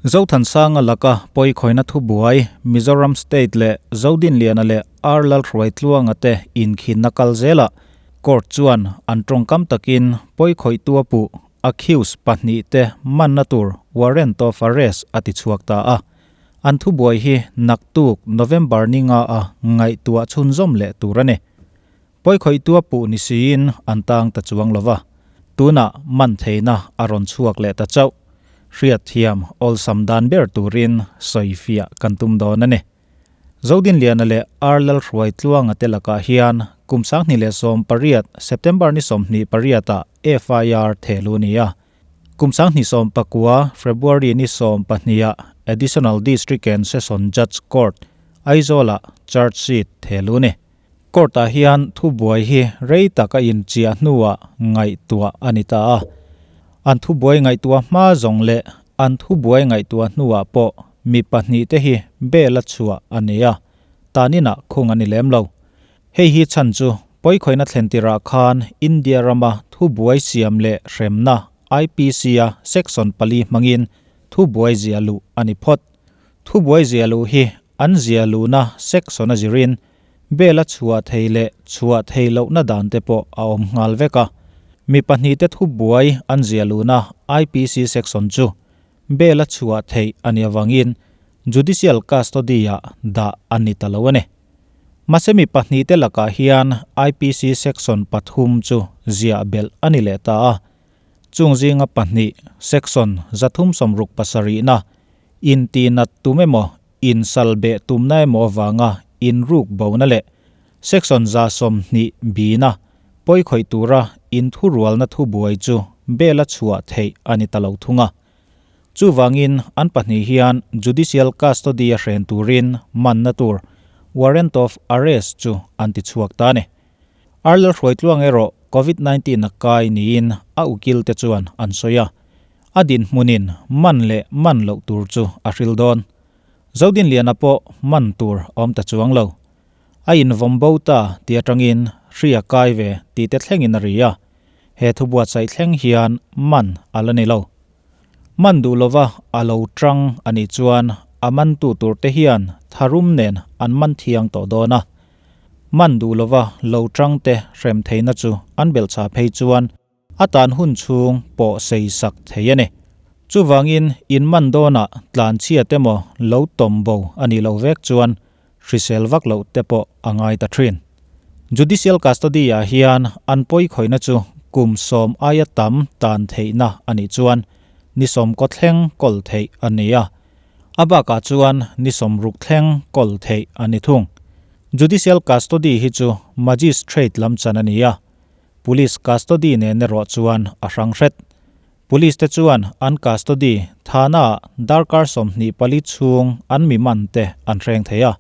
Zothansanga laka pawikhawina thubuai Mizoram State leh Zodinliana leh Ar Lalhruaitluanga te inkhinna kal zelah Court chuan an tawngkam takin pawikhawihtu a puh accused pahnihte manna tur warrant of arrest a tichhuak ta a. An thubuai hi naktuk November ni nga a ngaihtuah chhunzawm leh tur a ni. Pawikhawihtu a puh ni siin an tang ta chuang lo va, tunah man theihna a rawn chhuak leh ta chauh. Hriatthiam awlsam dan ber turin sawifiah kan tum dawn a ni. Zodinliana leh Ar Lalhruaitluanga te lakah hian kum 2018 September ni 28 ah FIR thehluh a ni a. Kum 2019 February ni 12 ah Additional District and Session Judge Court, Aizawl-ah charge sheet thehluh a ni. Court-ah hian thubuai hi rei tak a inchiah hnuah ngaihtuah a ni ta a. An thubuai ngaihtuah hma zawng leh an thubuai ngaihtuah hnuah pawh mi pahnihte hi bail a chhuah a ni a, taninah khung a ni lem lo. Hei hi chhan chu pawikhawihna thlen tirah khan India rama thubuai siam leh hremna IPC-a section pali hmangin thubuai zia luh a ni phawt. Thubuai zia luh hi an zia luhna section a zirin bail a chhuah thei leh chhuah thei lohna dan te pawh a awm nghal vek a. Mi pahnihte thubuai an zia luhna IPC section chu bail a chhuah theih a nih avangin judicial custody-ah dah a ni ta lo a ni. Mahse mi pahnihte lakah hian IPC section pathum chu ziah belh a ni leh ta a. Chung zinga pahnih section 367-na intihnat tum emaw insalbeh tumna emaw avanga inruk bona leh section 120 bina pawikhawih tura inthurualna thubuai chu bail a chhuah theih a ni ta lo thung a. Chuvangin an pahnih hian judicial custody a hren turin manna tur warrant of arrest chu an ti chhuak ta a ni. Arlal Hruaitluang erawh Covid 19 a kai niin a ukil te chuan an sawi a, a dinhmunin man leh man loh tur chu a hril dawn. Zodinliana pawh man tur a awm ta chuang lo. A invawm bo ta ti atangin hri a kai ve tih te thlengin a ri a, he thubuatsaih thleng hian man a la ni lo. Man duh lova a lo tang a nih chuan a mantu tur te hian tharum nen an man thiang tawh dawn a. Man duh lova lo tang te hrem theihna chu an belhchhah phei chuan a tan hun chhung pawh sei sak thei a ni. Chuvangin in man dawnah tlan chhiat emaw lo tawm bo a nih loh vek chuan hrisel vak loh te pawh a ngai ta thin. Judicial custody ah hian an pawi khawihna chu kum 10 aia tam tan theihna a nih chuan ni 10 kaw thleng kawl theih a ni a. A bakah chuan ni 60 thleng kawl theih a ni thung. Judicial custody hi chu magistrate lam chan a ni a. Police custody nen erawh chuan a hrang hret. Police te chuan an custody thana ah darkar 24 chhung an mi man te an hreng thei a.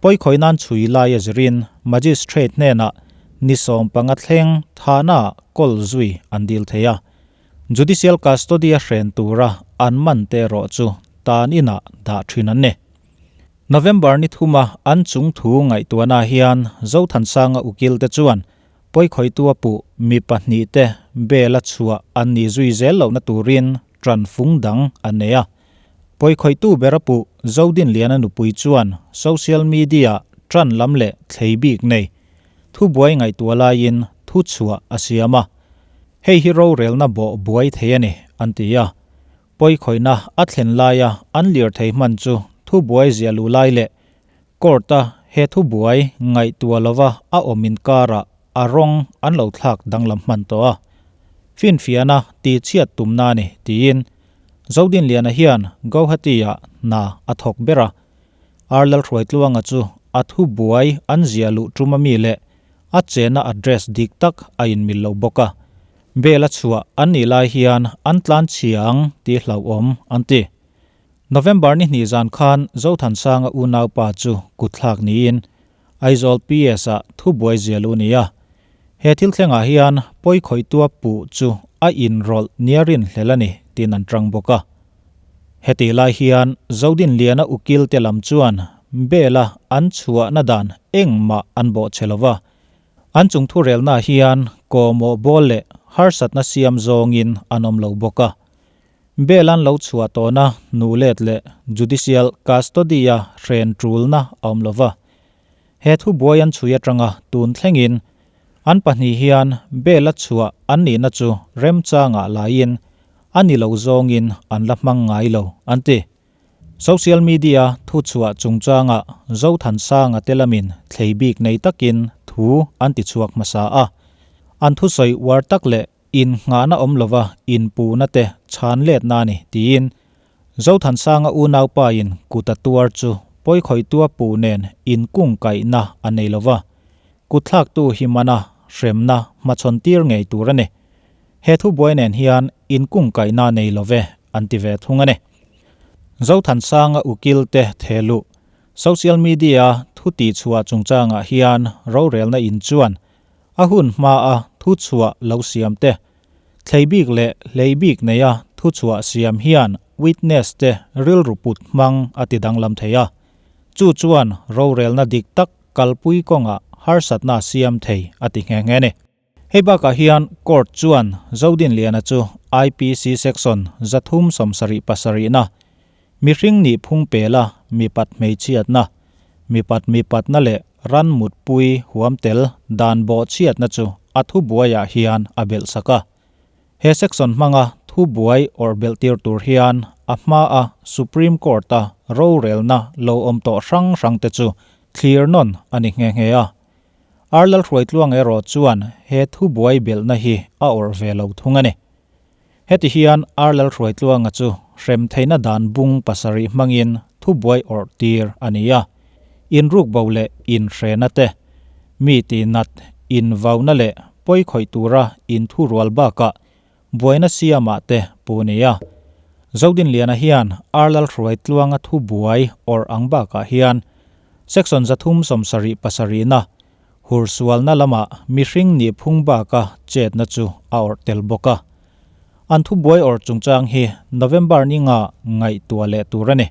Pawikhawih nan chhui lai a zirin magistrate hnenah ni 15 thleng thana ah kawl zui an dil thei a. Judicial custody a hren tura an man te erawh chu tan inah dah thin an ni. November ni thuma an chung thu ngaihtuahna hian Zothansanga ukil te chuan pawikhawihtu a puh mi pahnih te bail a chhuah an nih zui zel lohna turin tan fung dang an nei a. Pawikhawihtu ber a puh Zodinliana nupui chuan social media tan lam leh thlei bik nei thubuai ngaihtuah laiin thu chhuah a siam a. Hei hi rorelna bawh buai thei a ni, an ti a. Pawikhawihna a thlen laia an lir thei hman chu thubuai zia lu lai leh court-a he thubuai ngaihtuah lova a awm inkarah a rawng an lo thlak danglam hman tawh a. Finfiahna tihchhiat tumna a ni, tiin Zodinliana hian Guwahati-ah hna a thawk ber a. Ar Lalhruaitluanga chu a thubuai an zia luh tum ami leh a chenna address dik tak a inmil lo bawk a. Bail a chhuah an nih lai hian an tlan chhia ang tih hlauhawm an ti. November ni hnih zan khan Zothansanga unaupa chu kutthlak niin Aizawl PS-ah thubuai zia lu ni a. He thil thlengah hian pawikhawihtua puh chu a inrawlh nia rinhlel a ni tiin an tang bawk a. Hetih lai hian Zodinliana ukil te lam chuan bail-a an chhuahna dan engmah an bawh che lova. An chung thurelna hian kawmawh bawl leh harsatna siam zawngin an awm lo bawk a. Bail an lo chhuah tawhna hnu let leh judicial custody-a hren tulna a awm lova. He thubuai an chhui atanga tun thlengin an pahnih hian bail a chhuah an nihna chu remchangah laiin a ni lo zawngin an la hmang ngai lo, an ti. Social media thuchhuah chungchangah Zothansanga te lamin thlei bik nei takin thu an tichhuak hmasa a. An thusawi uar tak leh Innghahna awm lova inpuhna te chhan letna a ni, tiin Zothansanga unaupain kut a tuar chu pawikhawihtua puh nen inkungkaihna a nei lova, kutthlaktu hi mana hremna hmachhawn tir ngei tur a ni. He thubuai nen hian inkungkaihna a nei love an ti ve thung a ni. Zothansanga ukilte thehluh social media thu tihchhuah chungchangah hian rorelna in chuan A hun hmaa thuchhuah lo siam te, thlei bik leh hlei bik neia thuchhuah siam hian witness te rilru put hmang a ti danglam thei a, chu chuan rorelna dik tak kalpui kawngah harsatna siam thei a ti nghe nghe a ni. Hei bakah hian court chuan Zodinliana chu IPC section 377 na Mihring nih phung pela mipat hmeichhiatna, mipat mipatna leh ran mutpui huam tel dan bawhchhiatna chu a thubuaiah hian a belh sak a. He section hmanga thubuai awrh belh tir tur hian a hmaa Supreme Court-a rorelna lo awm tawh hrang hrangte chu thlir nawn a ni nghe nghe a. Ar Lalhruaitluang erawh chuan he thubuai belhna hi a awrh ve lo thung a ni. Heti hian Ar Lalhruaitluanga chu hrem theihna dan bung pasarih hmangin thubuai awrh tir a ni a, inrukbo leh inhrena te, mi tihnat, invauna leh pawikhawih tura inthurual bakah buaina siamah te pu ni a. Zodinliana hian Ar Lalhruaitluanga thubuai awrh ang bakah hian Section 377 na Hursualna lamah mihring nih phung baka chetna chu a awrh tel bawk a. An thubuai awrh chungchang hi November ni nga ngaihtuah leh tur a ni.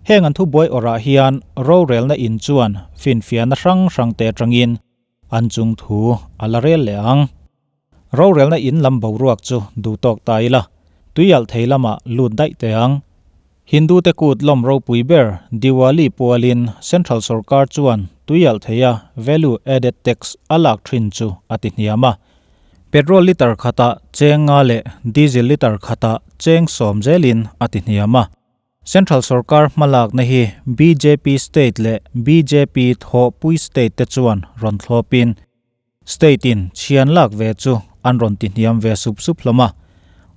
Heng an thubuai awrhah hian rorelna in chuan finfiahna hrang hrangte atangin an chung thu a la rel leh ang. Rorelna in lam boruak chu duh tawk ta ila, tuialh thei lamah lut daih teh ang. Hindu te kut lawm ropui ber Diwali pualin Central sorkar chuan tuialh theia Value Added Tax a lak thin chu a ti hniam a. Petrol litre khatah cheng nga leh Diesel litre khatah cheng 10 zelin a ti hniam a. Central sorkar hmalakna hi bjp state leh bjp thawhpui state te chuan rawn thlawpin, State in chhian lak ve chu an rawn ti hniam ve sup sup hlawm a,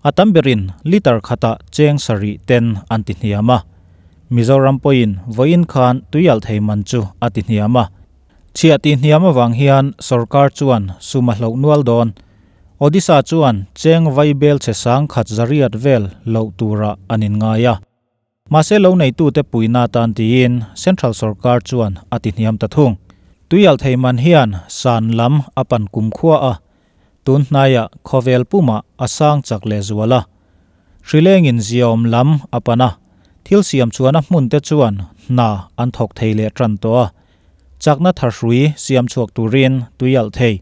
a tam berin litre khatah cheng sarih ten an ti hniam a. Mizoram pawhin vawiin khan tuialh thei man chu a ti hniam a. Chhiah ti hniam avang hian sorkar chuan sum a hloh nual dawn. Odisha chuan cheng vai bel chhe sang khat zariat vel loh turah an inngai a. Mahse lo neitute puihna atan tiin Central sorkar chuan a ti hniam ta thung. Tuialh thei man hian san lam a pan kum khua a, tun hnaiah khawvel pumah a sang chak leh zual a. Hrilengin ziaawm lam a pan a, thil siam chuan a hmunte chuan hna an thawk thei leh tan tawh a. Chakna tharhrui siam chhuak turin tuialh thei,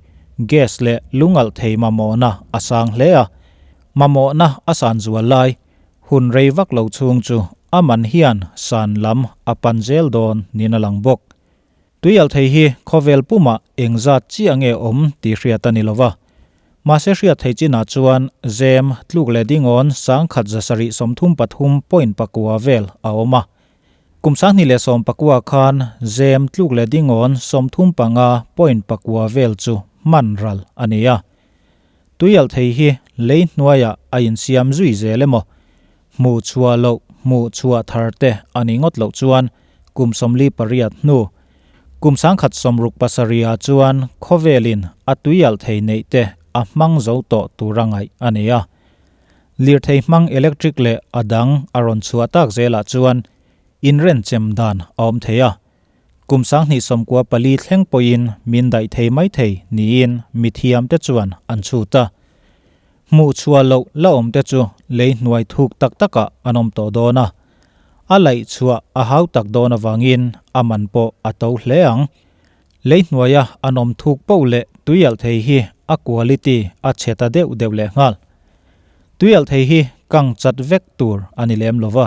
gas leh lungalh thei mamawhna a sang hle a, mamawhna a san zual lai. Hun rei vak lo chhung chu a man hian san lam a pan zel dawn niin a lang bawk. Tuialh thei hi khawvel pumah engzat chiah nge awm tih hriat a ni lo va. Mahse hriat thei chinah chuan zem tluk leh dingawn 1733 point pakua vel a awm a. Kum 2019 khan zem tluk leh dingawn 35 point pakua vel chu hman ral a ni a. Tuialh thei hi lei hnuaiah a insiam zui zel emaw? Hmuh chhuah loh, hmuh chhuah thar te a nih ngawt loh chuan kum 48 hnu, kum 1967 ah chuan khawvelin a tuialh thei neih te a hmang zo tawh tura ngaih a ni a. Lirthei hmang electric leh a dang a rawn chhuah tak zelah chuan inrenchem dan a awm thei a. Kum 2094 thleng pawhin min daih thei mai thei niin mithiamte chuan an chhut a. Hmuh chhuah loh la awmte chu lei hnuai thuk tak takah an awm tawh dawn a. A laih chhuah a hau tak dawn avangin a man pawh a to hle ang. Lei hnuaia an awm thuk poh leh tuialh thei hi a quality a chhe ta deuh deuh lehnghal. Tuialh thei hi kang chat vek tur a ni lem lova.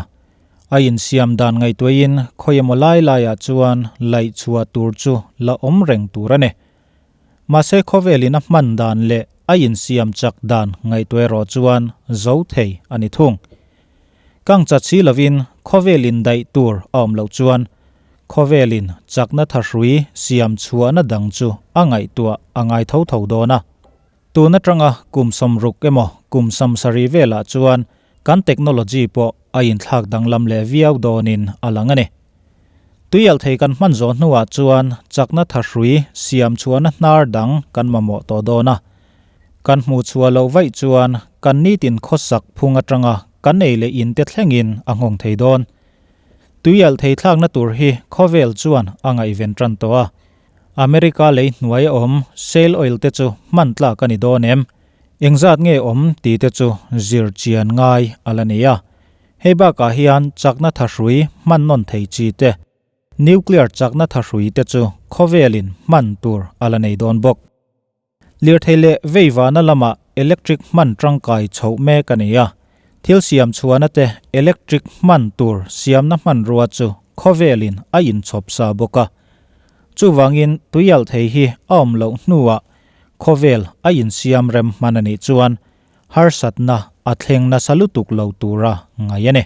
A insiam dan ngaihtuahin khawi emaw lai laiah chuan laih chhuah tur chu la awm reng tur a ni. Mahse khawvelin a hman dan leh a insiam chak dan ngaihtuah erawh chuan zo thei a ni thung. Kang chat si lovin khawvel indaih tur a awm loh chuan khawvelin chakna thahrui siam chhuahna dang chu a ngaihtuah a ngai tho tho dawn a. Tun atanga kum 60 emaw kum 70 velah chuan kan technology pawh a inthlak danglam leh viau dawnin a lang a ni. Tuialhthei kan hman zawh hnuah chuan chakna thahrui siam chhuahna hnar dang kan mamawh tawh dawn a. Kan hmuh chhuah loh vaih chuan kan nitin khawsak phung atanga kan ei leh in te thlengin a nghawng thei dawn. Tuialhthei thlakna tur hi khawvel chuan a ngaihven tan tawh a. America lei hnuai a awm shale oil te chu hman tlak a ni dawn em? Engzat nge awm tih te chu zir chian ngai a la ni a. Hei bakah hian chakna thahrui hman nawn thei chi te, nuclear chakna thahrui te chu khawvelin hman tur a la nei dawn bawk. Lirthei leh veivahna lamah electric hman tangkai chhoh mek a ni a, thil siam chhuahna te electric hman tur siamna hmanrua chu khawvelin a inchhawp sa bawk a. Chuvangin tuialhthei hi a awm loh hnuah khawvel a insiam rem hman a nih chuan harsatna a thleng nasa lutuk lo tura ngaih a ni.